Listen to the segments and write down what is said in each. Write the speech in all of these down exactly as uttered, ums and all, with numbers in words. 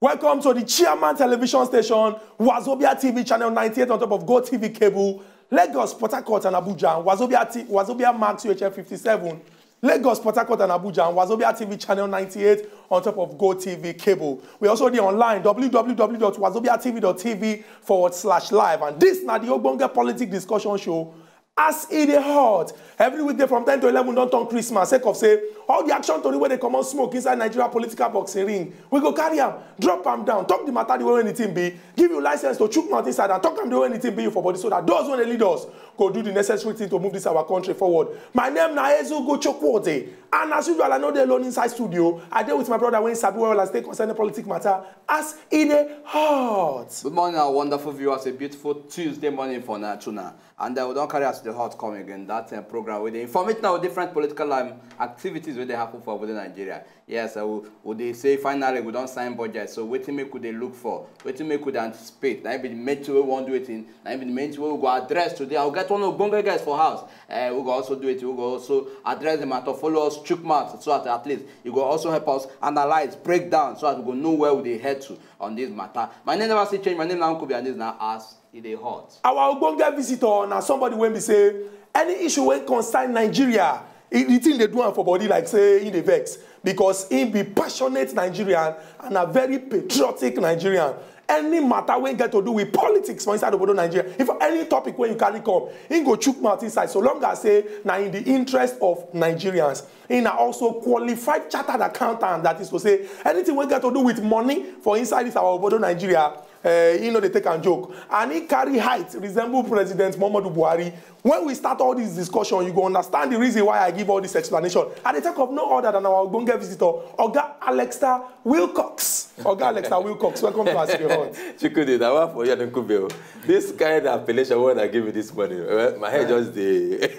Welcome to the Chairman Television Station, Wazobia T V channel ninety-eight on top of Go T V cable, Lagos, Port Harcourt, and Abuja, Wazobia, T- Wazobia Max U H F fifty-seven, Lagos, Port Harcourt, and Abuja, and Wazobia T V channel ninety-eight on top of Go T V cable. We also dey online, w w w dot wazobia t v dot t v forward slash live. And this na the Ogbonge Politic Discussion Show. As e dey hot, every weekday from ten to eleven don turn Christmas, sake of say all the action tori wey dey comot smoke inside Nigeria political boxing ring, we go carry am, drop am down, talk the matter the way wey the thing be, give you license to chook mouth inside and talk am the way the thing be you for body, so that those wey dey lead us go do the necessary thing to move this our country forward. My name na Ezugo Chukwuode, and as usual, I no dey alone inside studio. I dey with my brother wey sabi well as take concerning politic matter. As e dey hot. Good morning, our wonderful viewers. A beautiful Tuesday morning for Natuna. And uh, we don carry us the hot come again. That uh, program with the information of different political um, activities wey dey happen for within Nigeria. Yes, uh, we, we dey say finally we don sign budget. So wetin make we dey look for? Wetin make we dey anticipate? Na im be the main thing wey we wan do wetin? Na im be the main thing wey we go address today. I go get one ogbonge guest for house. Uh, we go also do it. We go also address the matter. Follow us, chook mouth, so that at least you go also help us analyze, break down, so that we go know where we dey head to on this matter. My name never still change. My name na Uncle Bianis na as e dey hot. Our ogbonge visitor na somebody wey be say any issue wey concern Nigeria, e- the thing dey do am for body like say e dey vex, because he be passionate Nigerian and a very patriotic Nigerian. Any matter wey get to do with politics for inside obodo Nigeria, if any topic wey you carry come, he go chook mouth inside, so long as say na in the interest of Nigerians. He na also qualified chartered accountant, that is to say, anything wey get to do with money for inside this our obodo Nigeria, uh, he no dey take am joke, and he carry height resemble President Muhammadu Buhari. When we start all this discussion, you go understand the reason why I give all this explanation. I dey talk of no other than our ogbonge visitor, Oga Alexander Wilcox. Oga Alexander Wilcox, welcome to As E Dey Hot. Chukwudi, na wa for you and Nkube o. This kind of appellation wey una give me this morning, well, my head just dey.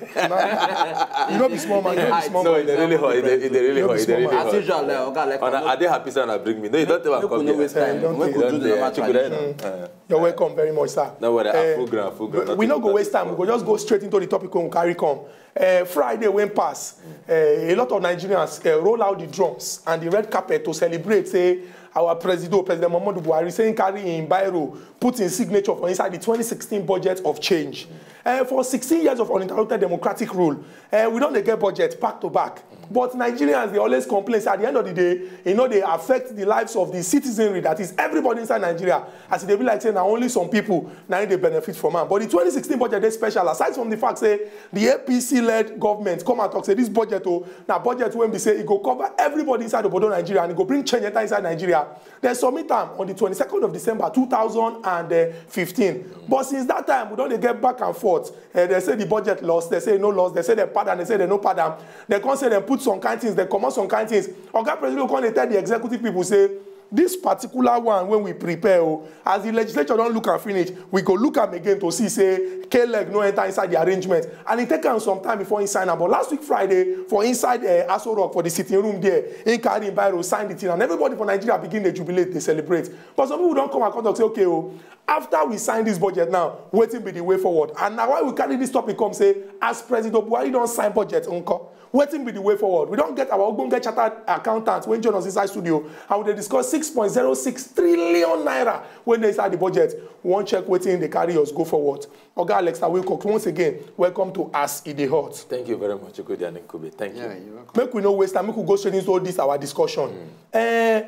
You no be small man, you no be small No, e man. dey really hot. E dey e dey really hot. E dey really hot. E dey really As hot. usual, uh, Oga Alex, Una, I dey happy say una bring me. No, you don tell am make we come no here. waste time. Don't Make we take do it. the normal Chukwudi, tradition. uh, You're welcome very much, sir. No worry, Eh, I full ground, full ground. we no go waste time. We go just go straight into the topic when we carry come. Uh, Friday when pass, uh, a lot of Nigerians uh, roll out the drums and the red carpet to celebrate. Say our president, President Muhammadu Buhari, saying carry in biro, put in signature for inside the twenty sixteen budget of change. Uh, for sixteen years of uninterrupted democratic rule, uh, we don dey get budget back to back. But Nigerians dey always complain say at the end of the day, e no dey affect the lives of the citizenry, that is everybody inside Nigeria, as e dey be like say na only some people na im dey benefit from am. But the twenty sixteen budget dey special, aside from the fact say the A P C-led government come and talk say this budget o, na budget wey be say e go cover everybody inside obodo Nigeria and e go bring change enter inside Nigeria. Dem submit am on the twenty-second of December two thousand and fifteen. But since that time, we don dey get back and forth. Eh, dem say the budget lost, dem say e no lost, dem say dem pardon, dem say dem no pardon. Dem come say dem put some kind things, dem comot some kind things. Oga President come dey tell the executive people say, this particular one wey we prepare o, as the legislature don look am finish, we go look am again to see say K-leg no enter inside the arrangement. And e take am some time before he sign am. But last week Friday, for inside uh, Aso Rock for the sitting room there, he carry him biro, sign the thing, and everybody for Nigeria begin dey jubilate, dey celebrate. But some people don come and come talk say, okay o, after we sign this budget now, wetin be the way forward? And na why we carry this topic come say, as President Buhari don sign budget, nko, wetin be the way forward? We don get our ogbonge chartered accountant wey join us inside studio, and we dey discuss six point zero six trillion naira wey dey inside the budget. We wan check wetin dey carry us go forward. Oga Alex Awilcox, once again, welcome to As E Dey Hot. Thank you very much, Chukwudi and Nkube. Thank you. Yeah, you're welcome. Make we no waste time, make we go straight into this our discussion. Eh,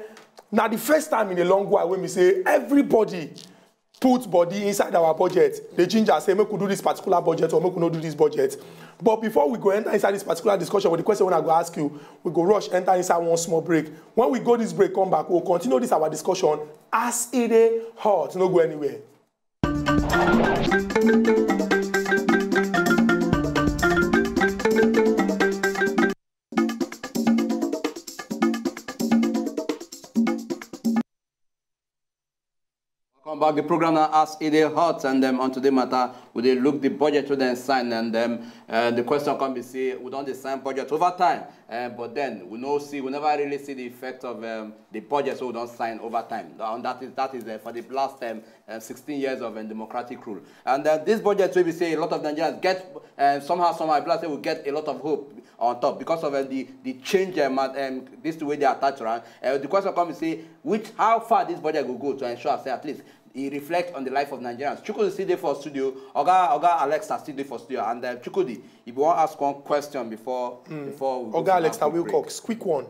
na the first time in a long while wey we say everybody put body inside our budget. Dey ginger say make we do this particular budget or make we no do this budget. But before we go enter inside this particular discussion, with the question wey I go ask you, we go rush enter inside one small break. When we go this break, come back, we go continue this our discussion. As E Dey Hot, no go anywhere. Welcome back. The program now, As E Dey Hot, and um, on today matter, we dey look the budget wey dem sign, and um, uh, the question come be say, we don dey sign budget over time, uh, but then we no see, we never really see the effect of um, the budget wey we don sign over time. And that is that is uh, for the last um, uh, sixteen years of um, democratic rule. And uh, this budget will be say a lot of Nigerians get um, somehow, somehow, I say we get a lot of hope on top because of uh, the the change um, and, um, this way they attach around. Uh, the question comes to say which how far this budget will go to ensure say at least it reflect on the life of Nigerians. Chukwudi still dey for studio. Oga Oga Alexa still dey for studio, and uh, Chukwudi, if you want ask one question before mm. before we Oga Alexa Wilcox, quick one.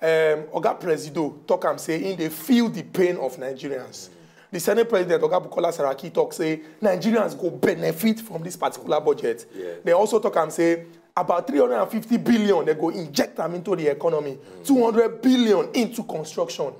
Um, Oga Presido talk am say in dey feel the pain of Nigerians. The Senate President Oga Bukola Saraki talk say Nigerians go benefit from this particular budget. Yes. They also talk am say about three hundred and fifty billion they go inject them into the economy. Mm. two hundred billion into construction. Mm.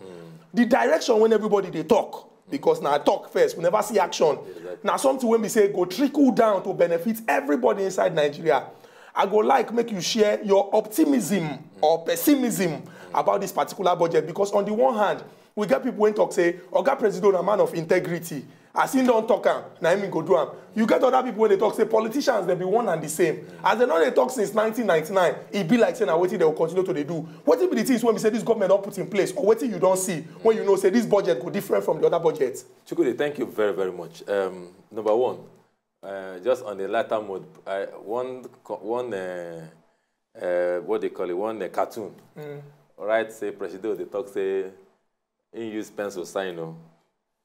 The direction when everybody they talk because now talk first, we never see action. Exactly. Now something when we say go trickle down to benefit everybody inside Nigeria. I go like make you share your optimism or pessimism about this particular budget because on the one hand, we get people when talk say Oga Presido na man of integrity. As him don talk am, na him go do am. You get other people when they talk say politicians they be one and the same. As they know they talk since nineteen ninety-nine, it be like say na wetin they will continue to they do. What be the things when we say this government don't put in place or what you don't see when you know say this budget go different from the other budget? Chukwudi, thank you very very much. Um, number one, uh, just on the latter mode, I, one one uh, uh, what they call it, one uh, cartoon. Mm. Right, say Presido they talk say he use pencil sign no.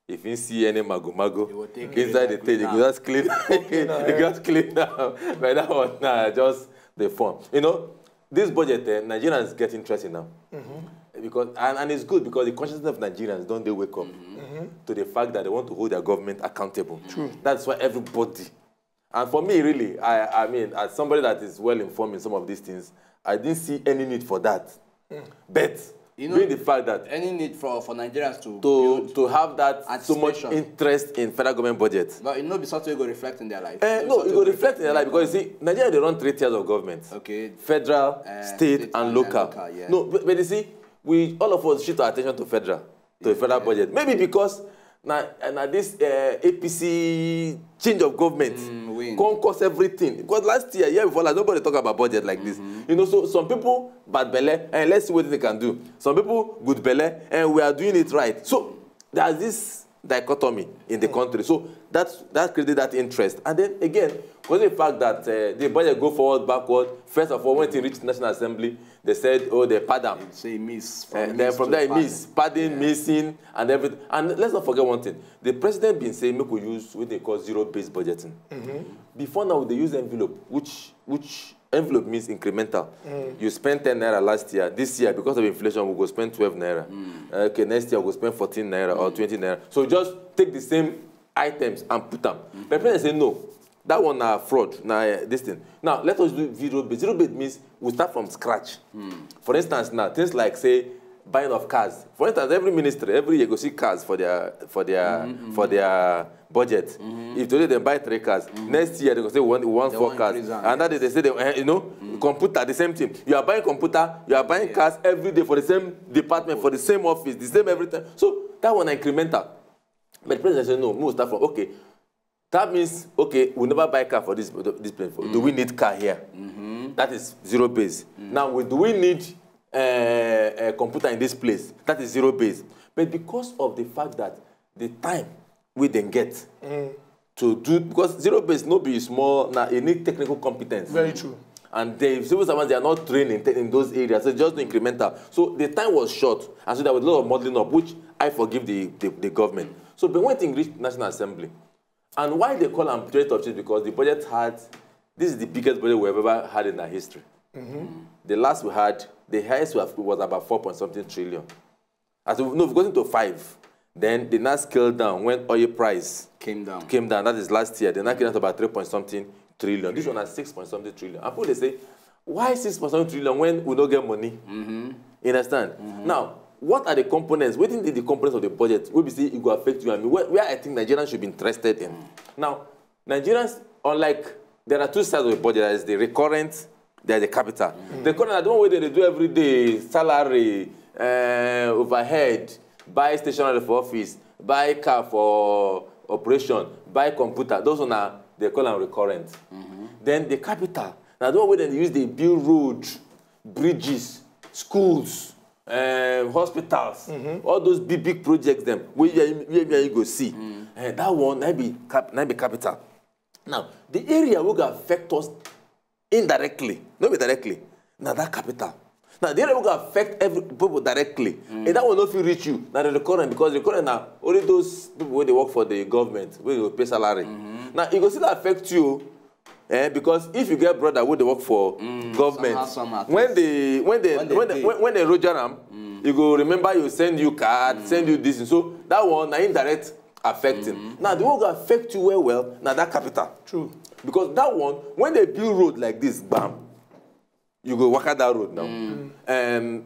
If you see any mago mago inside the thing, you just clean. You just clean now. But that one now just the fun. You know, this budget, uh, Nigerians get interested now. Mm-hmm. Because and, and it's good because the consciousness of Nigerians don't they wake up mm-hmm. to the fact that they want to hold their government accountable. True. That's why everybody And for me, really, I, I mean, as somebody that is well informed in some of these things, I didn't see any need for that. Mm. But you know, being the fact that any need for, for Nigerians to to, to have that so much interest in federal government budget. But it not be something going to reflect in their life. Uh, no, it will reflect in their life because you see, Nigeria they run three tiers of government. Okay. Federal, uh, state, state, and, and local. Local yeah. No, but, but you see, we all of us shift our attention to federal. to a federal budget. Maybe because na na this uh, A P C change of government mm, come cause everything. Because last year, year before last, nobody talk about budget like this. Mm-hmm. You know, so some people bad belle and let's see what they can do. Some people good belle and we are doing it right. So there's this dichotomy in the mm. country. So that's that created that interest. And then again, because the fact that uh, the budget go forward, backward, first of all, when it reached National Assembly, they said, oh, they pardon. Say miss. From uh, then from there, miss, pardon, yeah. Missing, and everything. And let's not forget one thing. The president been saying, make we use what they call zero-based budgeting. Mm-hmm. Before now, they use envelope, which which envelope means incremental. Mm. You spent ten naira last year. This year, because of inflation, we go spend twelve naira. Mm. Uh, okay, next year, we'll spend fourteen naira mm. or twenty naira. So just take the same items and put them. Mm-hmm. But president say, no, that one na fraud, na uh, this thing. Now, let us do zero base. Zero base means we start from scratch. Mm. For instance, now, things like, say, buying of cars. For instance, every ministry, every year, go see cars for their for their mm-hmm, for mm-hmm. their budget. Mm-hmm. If today they buy three cars, mm-hmm. next year they go say one one four cars. And that day they say they, uh, you know, mm-hmm. computer, the same thing. You are buying computer, you are buying yeah. cars every day for the same department, for the same office, the same everything. So that one incremental. But the president say no, we start from okay. That means, okay, we never buy car for this this place. Mm. Do we need car here? Mm-hmm. That is zero base. Mm. Now, we, do we need a uh, uh, computer in this place? That is zero base. But because of the fact that the time we then get mm. to do, because zero base no be small, now you need technical competence. Very true. And the civil servants, they are not trained in, in those areas. So just incremental. So the time was short. And so there was a lot of modeling up, which I forgive the, the, the government. So but when thing reached National Assembly, And why they call am budget of change? Because the budget had, this is the biggest budget we've ever had in our history. Mm-hmm. The last we had, the highest was, was about four point something trillion. As we know, we've gotten to five. Then they now scaled down when oil price came down. Came down. That is last year. They now came down to about three point something trillion. This one has six point something trillion. And people they say, why six point something trillion when we don't get money? Mm-hmm. You understand? Mm-hmm. Now, what are the components? What are the components of the budget? Will be say it will affect you and me. Where, where I think Nigerians should be interested in. Mm. Now, Nigerians, unlike there are two sides of the budget. There is the recurrent, there is the capital. Mm. The recurrent are the one where they do every day, salary, uh, overhead, buy stationery for office, buy car for operation, buy computer. Those one are they call them recurrent. Mm-hmm. Then the capital. Now the one where they use the build road, bridges, schools, um, hospitals, all those big big projects dem wey you, you, you go see. Eh, that one na be cap, na be capital. Now the area wey go affect us indirectly, no be directly, na that capital. Now the area wey go affect every people directly, and that one no fit reach you, na the recurrent, because recurrent na only those people wey dey work for the government wey go pay salary. Now e go still affect you, eh, because if you get brother wey dey work for government, somehow, somehow, when they when they when they when they, pay. When, when they roger am, you go remember you send you card, send you this thing. So that one na indirect affecting. Now the one go affect you well well na that capital. True. Because that one, when they build road like this, bam, you go waka that road now. Um,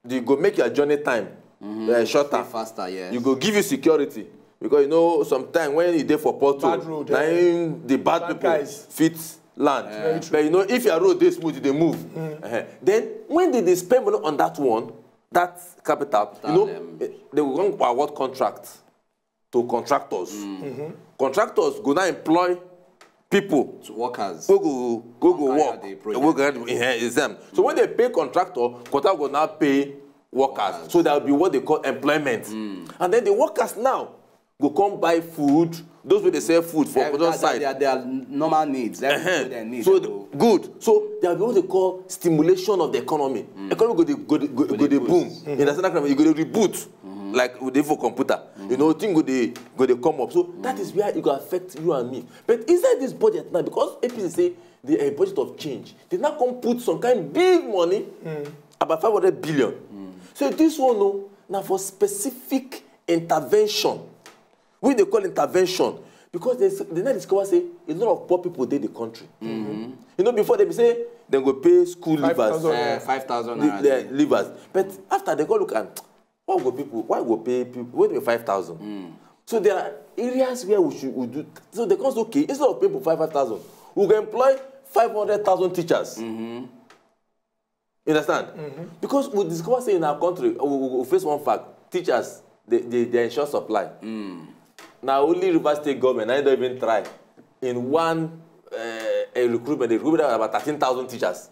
you go make your journey time uh, shorter. Stay faster, yes. You go give you security, because you know sometimes when you dey for pothole, bad road, na eh, im the bad, bad people guys fit land. Very true. But you know if your road dey smooth, e dey move. Uh-huh. Then when they dey spend money on that one, that capital, you know, um, eh, they go come award contract to contractors. Contractors go now employ people, to workers, wey go go go work, the project, wey go inherit them. So when they pay contractor, contractor go now pay workers. Workers. So that will be what they call employment. And then the workers now go come buy food. Those wey dey sell food for production side, their, their normal needs. Everything wey dem need. So good. So there will be what they call stimulation of the economy. Economy go dey go dey go dey boom. You understand that kind of, e go dey reboot. Like we dey for computer, you know, thing go dey go dey come up. So that is where e go affect you and me. But inside this budget now, because A P C say the, a budget of change, they now come put some kind big money, about five hundred billion. So this one, no, na for specific intervention. We dey call intervention because they s- they now discover say a lot of poor people dey the country. You know, before they be say dem go pay school leavers, five thousand naira, the, the leavers. But after they go look at why go people, why go pay people, wait me five thousand. So there are areas where we should we do. So they come say, okay, instead of paying people five thousand, we go employ five hundred thousand teachers. You understand? Because we discover say in our country, we, we, we face one fact: teachers, they, they, they ensure supply. Now only Rivers State government, I don't even try. In one uh, a recruitment, they recruited about thirteen thousand teachers.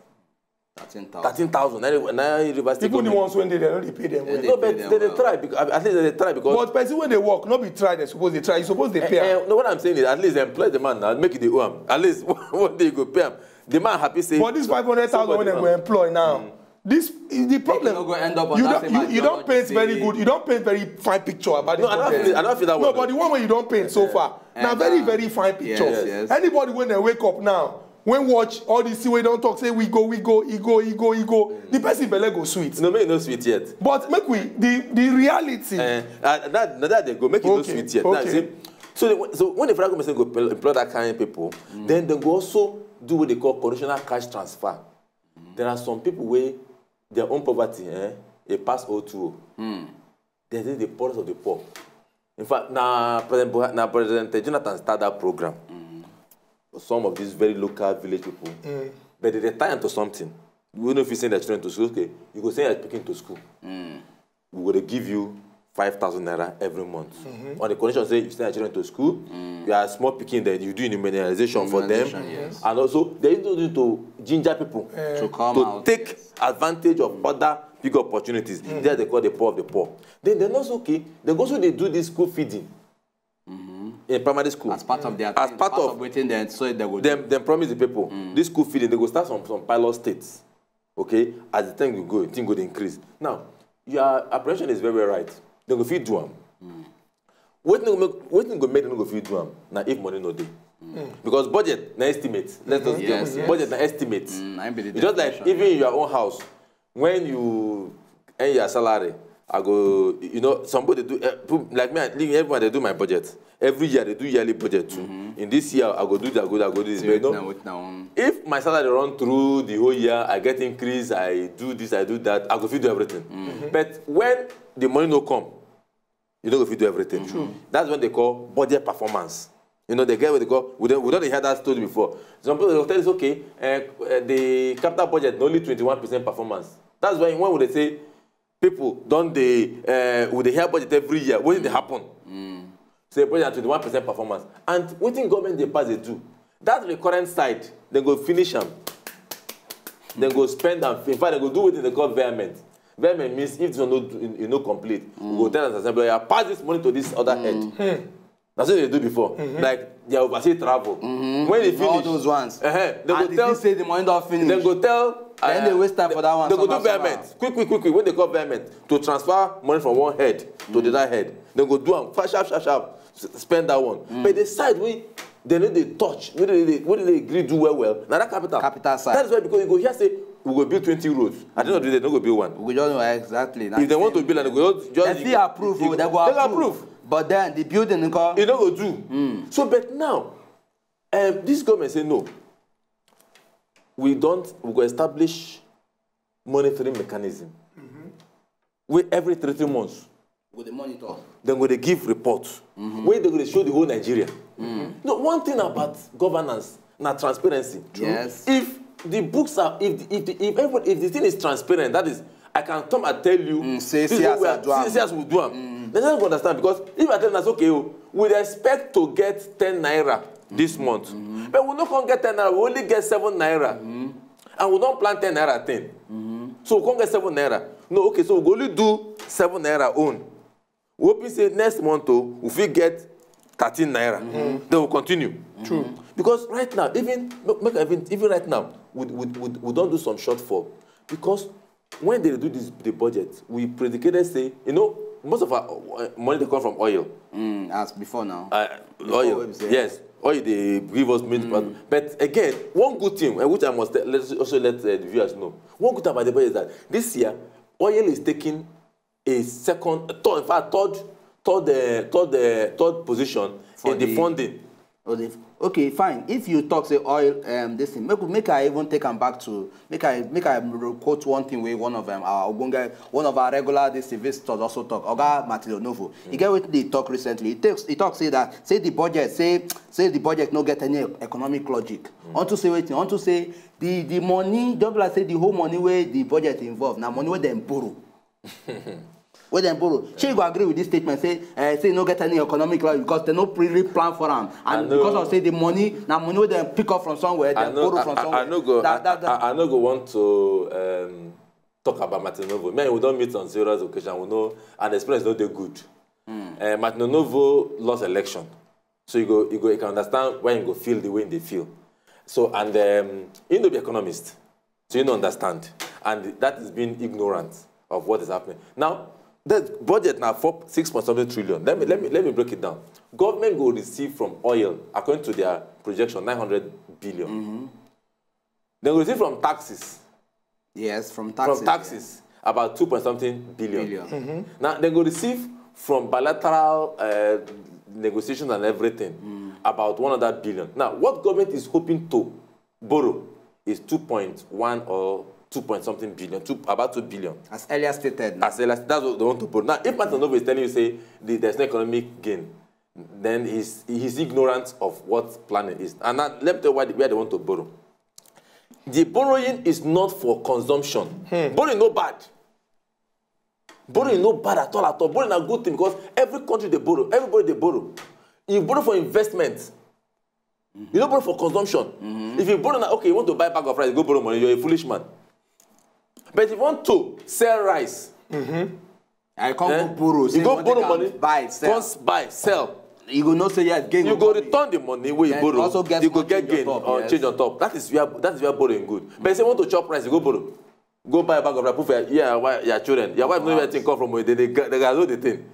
Thirteen thousand. Thirteen thousand. Now, now Rivers State, even the government, ones when they, they don't dey pay them well. No, but they dey try because at least they dey try because. But person when they work, no be try. They suppose they try. You suppose they pay am. Eh, no, what I'm saying is at least employ the man now, make it the own. At least one day you go pay am. The man happy say. But this five hundred thousand when they go employ now, this is the problem. No go end up on you that don't, same you, you don't paint very good. You don't paint very fine picture about this. No, I don't feel, I don't feel that way. No, but the one where you don't paint so far, now very, very fine picture. Yes, yes. Anybody when they wake up now, when watch all this thing wey don talk say we go, we go, e go, e go, e go, the person belle go sweet. No, make e no sweet yet. But make we the the reality. Eh, uh, that that they go make e no sweet yet. Now, okay. See, so they, so when the federal government say go employ that kind of people, then they go also do what they call conditional cash transfer. There are some people wey their own poverty, eh, e pass oh two oh. They dey the poorest of the poor. In fact, na President Buhari, na President Jonathan start that program. Some of these very local village people, but they dey tie am to something. We no fit send their children to school. Okay, you go send your pikin to school. We go dey give you five thousand naira every month on the condition say you send your children to school. You are small pikin, then you do immunization for them. Immunization, yes. And also they need to ginger people to come out, take advantage of other big opportunities. There they call the poor of the poor. Then they no say okay, they go also dey do this school feeding in primary school as part of their as thing, part part of of wetin dem say they go do. Dem dem promise the people this school feeding. They go start some some pilot states. Okay, as the thing go go, the thing go dey increase. Now, your apprehension is very, very right. They go fit do am. Wetin go make wetin go make dem no go fit do am na if money no dey. Because budget na estimate. Let's just be honest. Yes, yes. Budget na estimate. Mm, na im be the definition. It's just like even in your own house, when you earn your salary, I go, you know, some people dey do, eh, people like me, I, everyone dey do my budget. Every year they do yearly budget too. In this year, I go do that, I go do that, I go do this. But you know, if my salary run through the whole year, I get increase, I do this, I do that, I go fit do everything. But when the money no come, you no go fit do everything. That's when they call budget performance. You know, they get what they call, we don't, we don't hear that story before. Some people will tell us, okay, uh, the capital budget na only twenty-one percent performance. That's why when we dey say people don dey, uh, we dey hear budget every year, wetin dey happen? Say budget na twenty-one percent performance. And wetin government dey pass dey do? That recurrent side, dem go finish am. Dem go spend am. In fact, dem go do wetin they call veheement. Vehemently means if this one no do, you no complete, we go tell am as assembly, "Yeah, pass this money to this other head." Na so they do before. Like, they oversee travel. When they finish, all those ones. Uh-huh, they go tell, say the money don finish. They go tell, then they waste time for that one. They go do vehement. Quick, quick, quick, quick. When they call vehement, to transfer money from one head to the other head. They go do am fast, sharp, sharp, sharp. Spend that one. But the side wey they no dey touch, wey they, wey they agree do well, well, na that capital. Capital side. That is why, because you go hear say, "We go build twenty roads." At the end of the day, no go build one. We go just know exactly. If they want to build, and they go just, just, they fit approve, they go approve. But then the building, nko, e no go do. So, but now, um, this government say, "No, we don't, we go establish monitoring mechanism." Wey every three, three months, go dey monitor. Dem go dey give report. Wey dem go dey show the whole Nigeria. No, one thing about governance na transparency. Yes. If the books are, if the, if the, if everybody, if the thing is transparent, that is, I can come and tell you, say, "See as we do am." They don't understand, because if I tell them, "Okay, oh, we dey expect to get ten naira this month, but we no come get ten naira, we only get seven naira." And we don plan ten naira thing. So we come get seven naira. No, okay, so we go only do seven naira own. We hoping say next month, oh, we fit get thirteen naira. Then we continue. True. Because right now, even, make, make I even, even right now, we, we, we, we don do some shortfall. Because when they do this, the budget, we predicated say, you know, most of our, uh, money dey come from oil. As before now. Uh, oil, yes. Oil dey give us main part. But again, one good thing, uh, which I must let, also let, uh, the viewers know. One good thing about the budget is that this year, oil is taking a second, third, in fact, third, third, uh, third, uh, third position in the funding. Oh, the, okay, fine. If you talk say oil, um, this thing, make, make I even take am back to, make I, make I quote one thing wey one of, um, our ogbonge, one of our regular, this thing, visitors also talk. Oga Martin Onovo, he get wetin he talk recently. He takes, he talk say that, say the budget, say, say the budget no get any economic logic. Unto say wetin, unto say the, the money, just be like say the whole money wey the budget involve, na money wey dem borrow. Wey dem borrow. Shey you go agree with this statement? Say, eh, say e no get any economic logic because dem no really plan for am, and because of say the money, na money wey dem pick up from somewhere, dem borrow from somewhere. I no go, I, I, I no go want to, um, talk about Martin Onovo. Me and we don meet on several occasions. We know, and experience no dey good. Eh, Martin Onovo lost election. So you go, you go, you can understand why you go feel the way they feel. So, and, um, he no be economist. So you no understand. And that is being ignorant of what is happening. Now, the budget now for six point something trillion. Let me, let me, let me break it down. Government go receive from oil, according to their projection, nine hundred billion. They go receive from taxes. Yes, from taxes, about two point something billion. Now, they go receive from bilateral, uh, negotiations and everything, about one hundred billion. Now, what government is hoping to borrow is two point one or two point something billion, two, about two billion. As earlier stated. As earlier, that's what they want to borrow. Now, if Martin Onovo is telling you, say, the, there's no economic gain, then he's, he's ignorant of what planning is. And now, let me tell you why, where they want to borrow. The borrowing is not for consumption. Borrowing no bad. Borrowing no bad at all, at all. Borrowing na good thing because every country dey borrow. Everybody dey borrow. You borrow for investment. You no borrow for consumption. If you borrow now, okay, you want to buy bag of rice, you go borrow money. You're a foolish man. But if you want to sell rice, I can't go borrow. You go borrow money, buy, sell. Buy, sell. You go know say yes, gain. You go return the money wey you borrow. Also get, you go get gain or change on top. That is where, that is where borrowing good. But if you want to chop rice, you go borrow. Go buy a bag of rice, put for your, your, your children. Your wife no know where thing come from. They, they, they, they know the thing.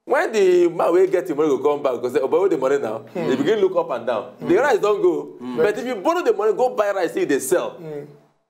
When the man wey get the money go come back, go say, "Oh, but where the money now?" They begin look up and down. The rice don't go. But if you borrow the money, go buy rice, see they sell.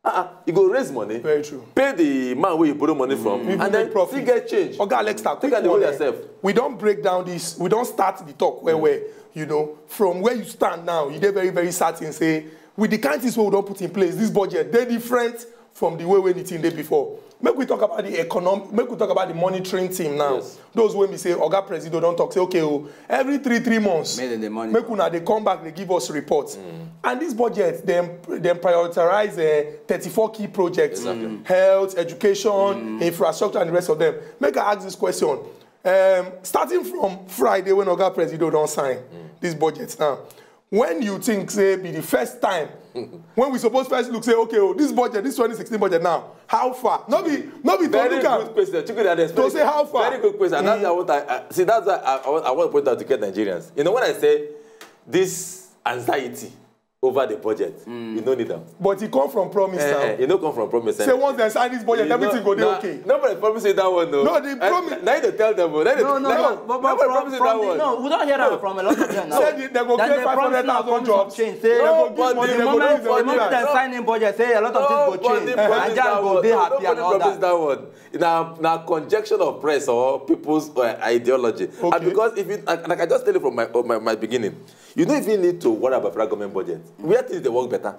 Uh-uh, you go raise money. Very true. Pay the man where you borrow money from, and then profit. Still get change. Oga Alex, take am the way yourself. We don't break down this. We don't start the talk where, where, you know, from where you stand now, you dey very, very certain say with the kind things wey we don put in place, this budget dey different from the way wey the thing dey before. Make we talk about the economic, make we talk about the monitoring team now. Yes. Those wey be say Oga Presido don talk say, "Okay, oh, every three, three months, make una dey come back, dey give us reports." And this budget, dem, dem prioritize, uh, thirty-four key projects: health, education, infrastructure, and the rest of them. Make I ask this question. Um, starting from Friday when Oga Presido don sign this budget now, when you think say be the first time When we suppose first look, say, okay, oh, this budget, this twenty sixteen budget now, how far? No be, no be to Very look at. Good question. Chukwuka, that's To say how far? Very good question. And that's what I want. I, I, see, that's why I, I, want, I want to point out to get Nigerians. You know, when I say this anxiety over the budget, you don't need them. But e come from promise Eh, now. eh, you don't come from promise. Say once they sign this budget, everything go dey okay. Nobody promise you that one, no. No, they promise- Now you dey tell them, oh. Now you dey- No, no, now- no. But, but nobody from, promise you from that the, one. No, we don't hear that from a lot of them now. Say they, they go Then create they promise now, five hundred thousand promise jobs. change. They Say, go No, give but money, the they go moment- give the moment money. they no. sign in budget, say a lot of things go Nobody change. promise Nigeria that go one. dey No, happy and nobody all promise that. That one. Now, now conjecture of press or people's uh, ideology. Okay. And because if you, like, like I just tell you from my, uh, my my beginning, you don't even need to worry about federal government budget. Where things they work better.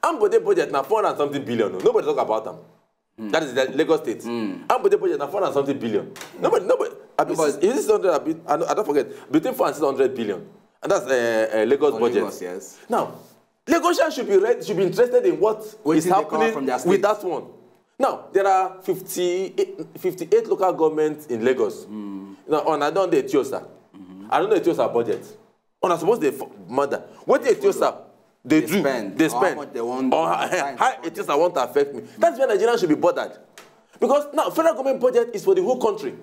Ambode budget now four hundred and something billion. Oh. Nobody talk about them. That is the Lagos State. Ambode budget now four hundred and something billion. Nobody, nobody. I, mean, Nobody. Is this hundred? I, be- I, don't- I don't forget. Between four and six hundred billion, and that's uh, uh, Lagos For budget. Lagos, yes. Now, Lagosians should be ready, should be interested in what Wetin is dey come happening from their with state. That one. Now, there are fifty-eight, fifty-eight local governments in Lagos. Now, on I don't dey Etiosa. I don't know Etiosa budget. On I suppose they f- mother. What Etiosa they They do? Spend. They Or how spend. Much they want Or to how, find how budget. Etiosa want to affect me? That's where Nigerians should be bothered. Because now federal government budget is for the whole country.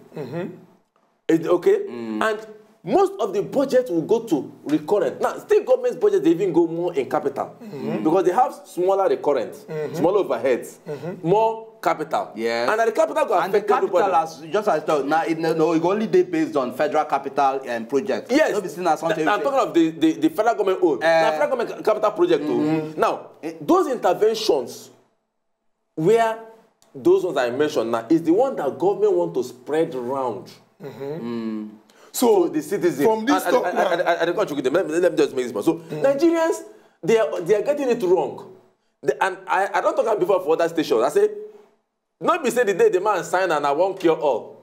It- okay? And most of the budget will go to recurrent. Now, state government's budget they even go more in capital because they have smaller recurrent, smaller overheads, more capital. Yes. And the capital go And the affect capital, everybody. As just as I thought, now it, no, no, it only dey based on federal capital and project. Yes. No be seen as something. I'm talking of the, the, the federal government own. Eh. Now, federal government capital project too. Now, those interventions where those ones I mentioned now is the one that government want to spread around So the citizens. from this I, talk I, now, I, I, I, I, can't you get them. Let, me- let me just make this point. So Nigerians, they are they are getting it wrong. The- and I, I don't talk about before for other stations. I say, not be say the day the man sign and I won't cure all.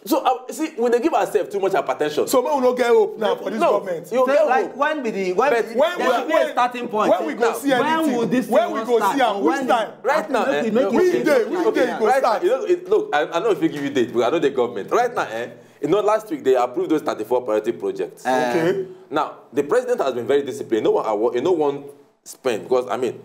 So uh, see, we they give ourselves too much hypertension. so make we no get hope now for this No, government. you Say, get like hope. When be the when But be, when there we- should be when- a starting point. when we go Now, see when anything? Will this When thing we not go start? see am? Or Which when time? I think make you Which think day? of Which like day that. go Right start? Now, you know, it, look, I, I know if you give you date, but I know the government. Right now, eh, you know, last week they approved those thirty-four priority projects. Eh. Okay. Now, the president has been very disciplined. No one, award- you know, one spend because I mean,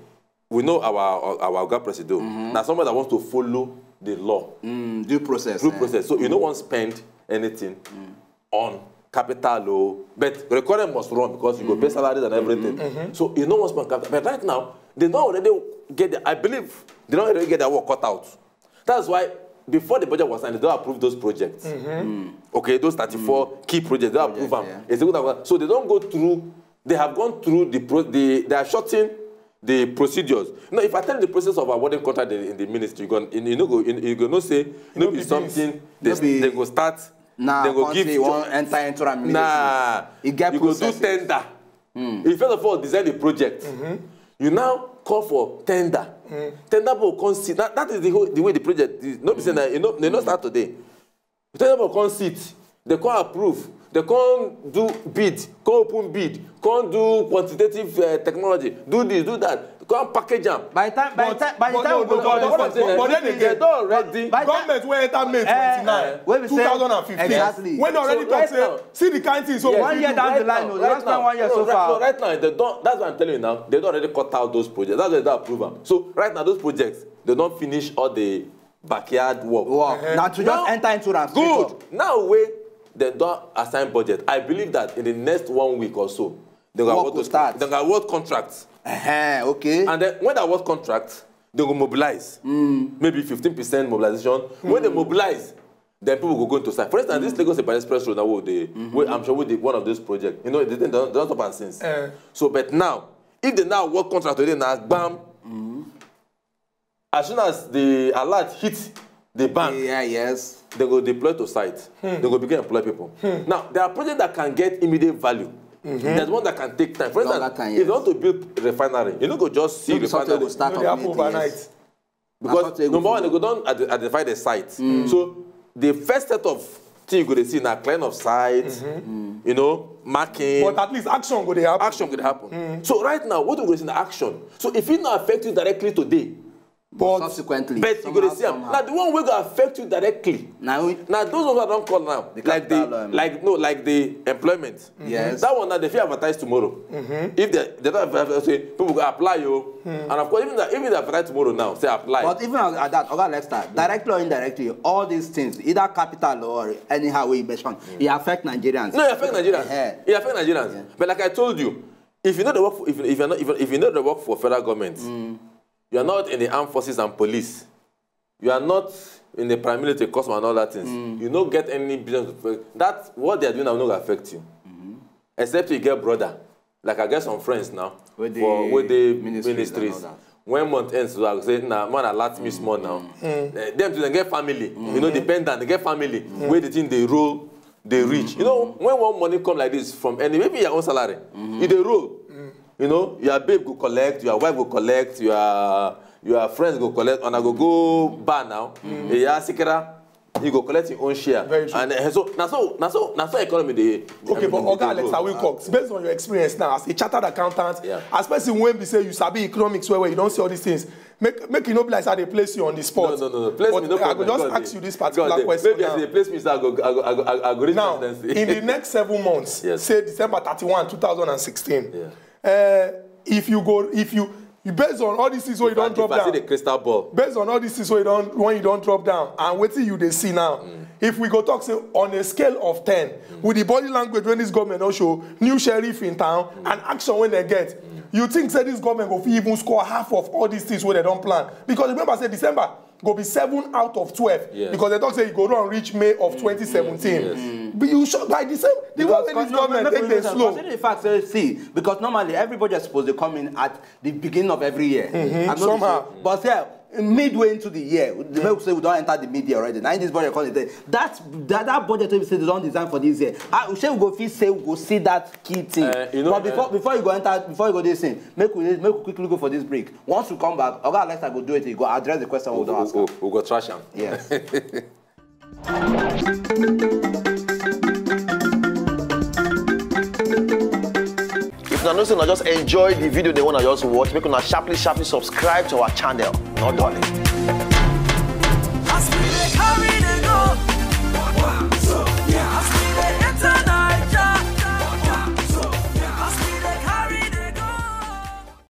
we know our our, our God president. Now, someone that wants to follow the law, Mm, due process. due Eh. process. So you don't want spend anything on capital, oh, but recurrent must run because you go pay salaries and everything. So you don't want spend capital. But right now, they don't already get. The, I believe they don't already get their work cut out. That's why before the budget was signed, they don't approve those projects. Okay, those thirty-four key projects, they don't approve them. Yeah. It's a good one. So they don't go through. They have gone through the pro, the they are shorting the procedures. Now, if I tell you the process of awarding contract in, in the ministry, you go, you, you know, go, you, you go know say no No be be something they, No be- they go start. Now, They go come give say one enter into am. Nah, E get you go do process. Tender. You first of all design the project. You now call for tender. Tender people come see. That, that is the whole the way the project is. Not be saying that you know they not start today. Tender people come sit. They come approve. They come do bid. Come open bid. Come do quantitative uh, technology. Do this, do that. Come package them. By the time, by the But- time, by the but time no, we go no, to all but- this but- thing, but then they they get- don already. But Government wey enter May Eh, twenty-nine, wey be say- two thousand and fifteen. Exactly. When they already So talk right say, now- see the kind thing. So Yes, One year down the right line, now, oh, right that's not now, one year no, so right, far. No, right now, they don't. That's what I'm telling you now. They don't already cut out those projects. That's why they don't approve them. So right now, those projects they don't finish all the backyard work. Work. Uh-huh. Now to just Now- enter into that. Straight Good. Up. Now wey they don't assign budget. I believe that in the next one week or so, they go Work award will those- start. They go award contracts. Uh-huh, okay. And then when they award contracts, they go mobilize. Maybe fifteen percent mobilization. When they mobilize, then people go go into site. For instance, this Lagos Ibadan Express Road, now, wey they, wey I'm sure wey they, one of those projects. You know, they don't, don't stop am since. Eh. So, but now, if they now award contract today, now bam. As soon as the alert hit the bank, Yeah, yes. they go deploy to site. They go begin employ people. Now, there are projects that can get immediate value. There's one that can take time. For instance, Longer time, if you yes. want to build refinery, you no go just see No be something refinery. go start No, they happen immediately, overnight. yes. Because That's what number they one, they go don ad- identify the site. So the first set of thing you go dey see na clearing of site, you know, marking. But at least action go dey happen. Action could happen. So right now, what we go see na action. So if it not affect you directly today, But subsequently, But you go dey somehow, see am. somehow. Now the one wey go affect you directly. Now, we- Now those ones I don call now, The like the capital, um, like no like the employment. Yes. That one now they fit advertise tomorrow. If they they don't advertise, say people go apply you. And of course, even that even they advertise tomorrow now, say apply. But even at at that, Oga Lexter, directly or indirectly, all these things, either capital or anyhow we mention, it affect Nigerians. No, it affect Nigerians. Eh. It affect Nigerians. But like I told you, if you know the work, for, if, if you know if, if you know the work for federal government, you are not in the armed forces and police. You are not in the paramilitary custom and all that things. You no get any business. With, that what they are doing now no go affect you, except you get brother. Like I get some friends now Wey dey for wey dey ministries and ministries. All that. When month ends, so I go say na man alert me small now. Eh, dem too dem get family, you know, dependent, they get family where the thing they roll, they reach. You know, when one money come like this from any, maybe your own salary, you they roll. You know, your babe go collect, your wife go collect, your your friends go collect, and I go go bar now. Yeah, sikira, you go collect your own share. Very true. And uh, so na so na so na so economy dey. Okay, but dey Oga Alex grow. Wilcox, based on your experience now as a chartered accountant, Yeah. as person when we say you sabi economics well, well, you don't see all these things. Make make you no be like say I dey place you on the spot. No, no, no, no. Place But me, no I go problem. just God ask dey- you this God particular dey- question Maybe now. as they place me, so I go, I go, I go, I go reach Now, presidency. In the next seven months, Yes. say December thirty-one, two thousand and sixteen, Yeah. uh, if you go, if you, you based on all these things where you don't drop If I see down, the crystal ball. based on all these things where you don't, when you don't drop down, and wetin you dey see now, if we go talk say on a scale of ten, with the body language when this government don show, new sheriff in town, and action when they get, you think say this government go fit even score half of all these things where they don't plan? Because remember say December go be seven out of twelve Yeah. because they talk say e go run reach May of twenty seventeen. But you should by December the way wey this government take dey slow. Consider the fact say see, because normally every budget suppose dey come in at the beginning of every year. I know Somehow. this, but yeah, midway into the year, the way we say we don enter the mid year already. Now this budget come dey that that that budget wey we say they don design for this year. Ah, shey we go fit say we go see that key thing. Eh, you know, But before eh, before you go enter, before you go this thing, make we make we quickly go for this break. Once we come back, Oga Alex go do it. He go address the question we We don ask. go, we go trash am. Yes. If una know say una just enjoy the video they wanna just watch, make una sharply sharply subscribe to our channel. No darling.